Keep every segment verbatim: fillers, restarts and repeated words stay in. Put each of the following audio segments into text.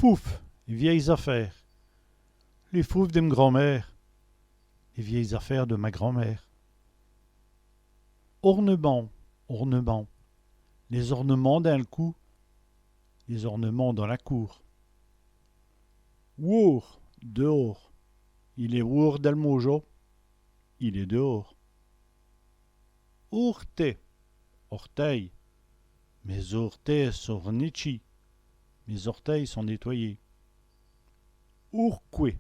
Foufes, vieilles affaires. Lès foufes di m' grand-mére. Les vieilles affaires de ma grand-mère. Ornemint, ornements. Lès ornemints dins l' coû. Les ornements dans la cour. Wôrs, dehors. Il èst wôrs dèl môjo. Il est dehors. Ôrtèts, orteils. Mès ôrtèts sont r'nètchîs. Mes orteils sont nettoyés. Ôrcwè,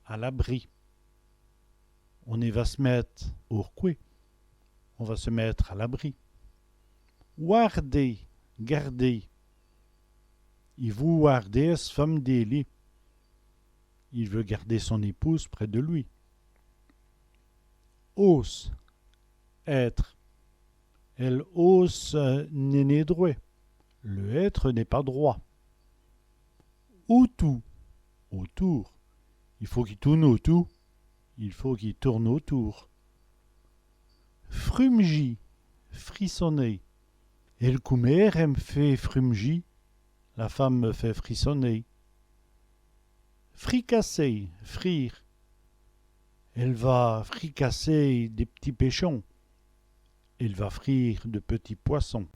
à l'abri. On va s' mète ôrcwè. On va se mettre à l'abri. Wârder, garder. I vout wârder ès' feume dè li. Il veut garder son épouse près de lui. Ôsse, être. Èl ôsse n'èst nén drwèt. Le être n'est pas droit. Ôtoû, autour. I faut qu'i toûne ôtoû. Il faut qu'il tourne autour. Frumjî, frissonner. Èl coumére èm' fét frumjî. La femme me fait frissonner. Fricasser, frire. Èle va fricasser dès p'tits pèchons. Elle va frire de petits poissons.